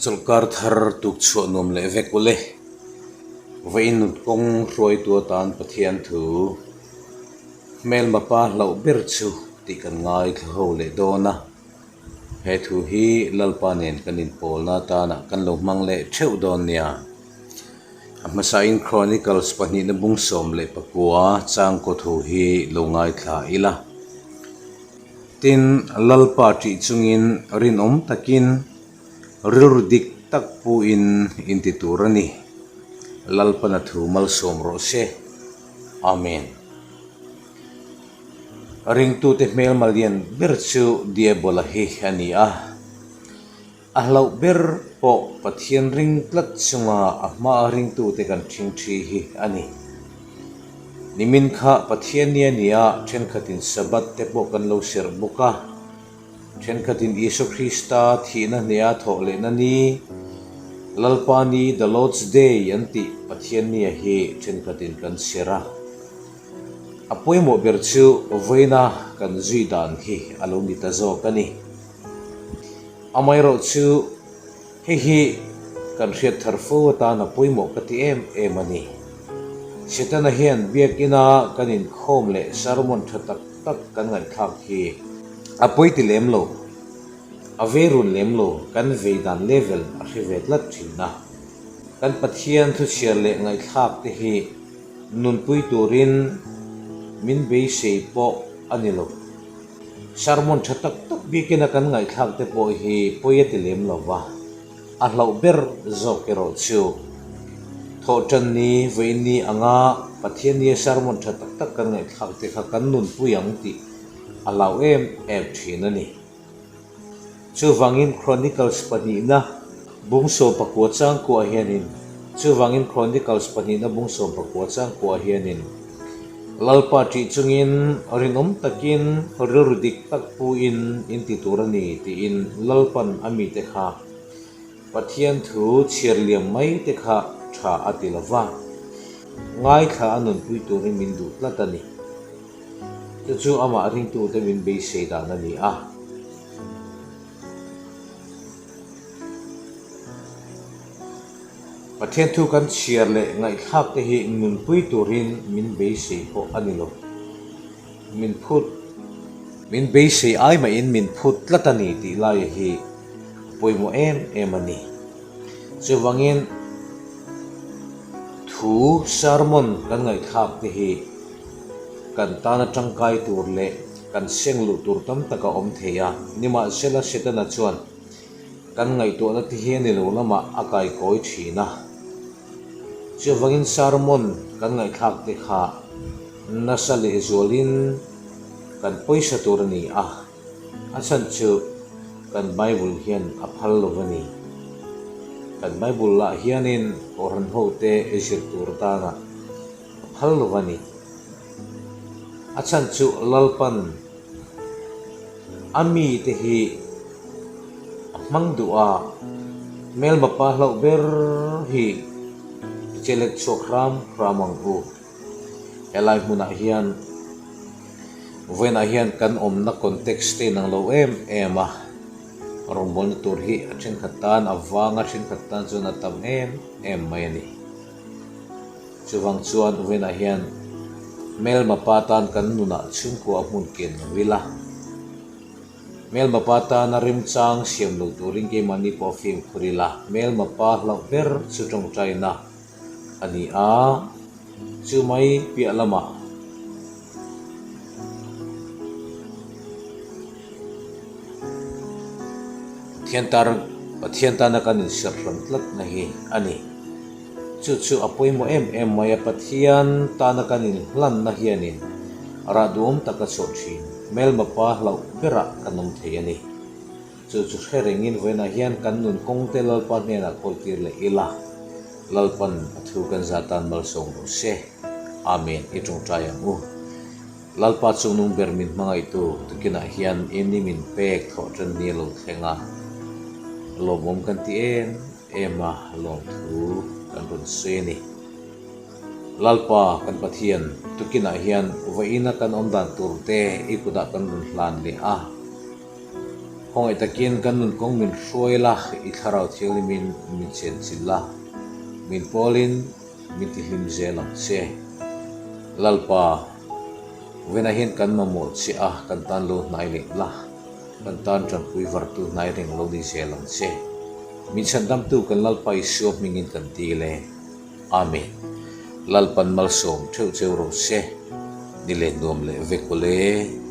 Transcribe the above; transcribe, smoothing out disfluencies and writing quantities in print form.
Chawlhkar thar tuk chhuah nuam leh vek ule. Vawiin nut kawng hruaitu atan Pathian thu hmelma pa hlauh ber chu tih kan ngaithla ho leh dawn a. He thu hi Lalpa nen kan inpawlna atana kan lo hmang leh theuh dawn nia. A hmasain Chronicles pahnihna bung 19 changkaw thu hi lo ngaithla ila. Tin, Lalpa ṭih chungin rinawm takin rilru dik tak puin inti tur a ni. Lalpana thu malsawm rawh se. Amen. Ringtute hmelma lian ber chu Diabola hi a ni a. A hlauh ber pawh Pathian ring tlat chunga a hmaa ringtute kan ṭhing ṭhi hi a ni. Nimin kha Pathian ni a ni a, ṭhenkhatin Sabbath te pawh kan lo serh bawk a. Ṭhenkhatin Isua Krista thihna hneha thawh lehna ni, Lalpa ni, The Lord's Day, an tih Pathian nia hi ṭhenkhatin kan serh a. A pawimawh ber chu vawiina kan zui dan hi a lo ni ta zawk a ni. Amaherawh chu hei hi kan hriat thar fo atan a pawimawh ka ti em em a ni. Setana hian biakina kan inkhawm leh sermon tha tak tak kan ngaihthlak hi a pawi ti lem lo, a vei run lem lo, kan vei dan level a hre ve tlat thin a. Kan Pathian thuchhiar leh ngaihthlak te hi nunpui turin min beisei pawh a ni lo. Sermon tha tak tak bikin a kan ngaihthlak te pawh hi pawi a ti lem lo va, a hlauh ber zawk erawh chu Thawhtan ni, vawiin ni anga Pathian nia sermon tha tak tak kan ngaihthlak te kha kan nunpui ang tih a hlau em em thin a ni. Chuvangin Chronicles pahnihna bung 19 changkuah hianin Chuvangin Chronicles pahnihna bung 19 changkuah hianin Lalpa ṭih chungin rinawm takin rilru dik tak puin in ti tur a ni tiin Lalpan a mite kha Pathian thu chhiar liam mai te kha ṭha a ti lova, ngaithla a nunpui turin min duh tlat a ni. Chu chu amah ringtute min beisei dan a ni a. Pathian thu kan chhiar leh ngaihthlak te hi nunpui turin min beisei pawh a ni lo. Min phut, min beisei ai mahin min phut tlat a ni tih laia hi a pawimawh em em a ni. Chuvangin thu sermon kan ngaihthlak te hi kan tana tangkai tur leh kan seng luh tur tam tak a awm thei a, nimahsela Setana chuan kan ngaihtuahna te hi a ni lo lamah a kaikawi thin a. Chuvangin sermon kan ngaihthlak te kha nasa lehzualin kan pawisa tur a ni a, a chhan chu kan Bible hian a phal lo a ni. Kan Bible lah hianin Kohhran hote zir tur tana a phal lo a ni. A chhan chu Lalpan a mite hi a hmang duh a, hmelma pa hlauh ber hi i che let chhuak hram hram ang u. Helai hmunah hian vawiinah hian kan awmna context te inang lo em em a, rawngbawlna tur hi a thenkhat tan a vang a, thenkhat tan chuan a tam em em mai a ni. Chuvang chuan Uvenah hian hmelma pa tan kan nunah chhungkua a hmun ken lo ila. Hmelma pa tana remchang siam lo turin keimahni pawh fimkhur ila. Hmelma pa hlauh ber chu tawngtaina a ni a, chu mai piah lamah. Pathian tar Pathian tana kan inserh hran tlatna hi a ni. Chu chu a pawimawh em em mai a, Pathian tana kan inhlanna hianin rah duhawm tak a chhuah thin. Hmelma pa hlauh berah kan awm thei a ni. Chu chu hre rengin vawiinah hian kan nun kawngte Lalpa hnenah kawltir leh ila, Lalpan a thu kan za tan malsawm rawh se. Amen. I tawngtai ang u. Lalpa chungnung ber min hmangaihtu tukinah hian ini min pek thawh tan ni a lo thleng a, lawmawm kan ti em em a, lawmthu kan rawn sawi a ni. Lalpa kan Pathian tukinah hian vawiina kan awm dan tur te i kutah kan rawn hlan leh a. Khawngaih takin kan nun kawng min hruai la, i Thlarau Thianghlimin min chenchilh la, min pawlin min tihlim zel ang che. Lalpa, vawiinah hian kan mamawh che a, kan tan lo hnai leh la, kan tan tanpui vartu hnai reng lo ni zel ang che. Min chhandamtu kan Lalpa Isua hmingin kan dil e. Amen. Lalpan malsawm theuh cheu rawh se. Ni leh nuam leh vek aw le.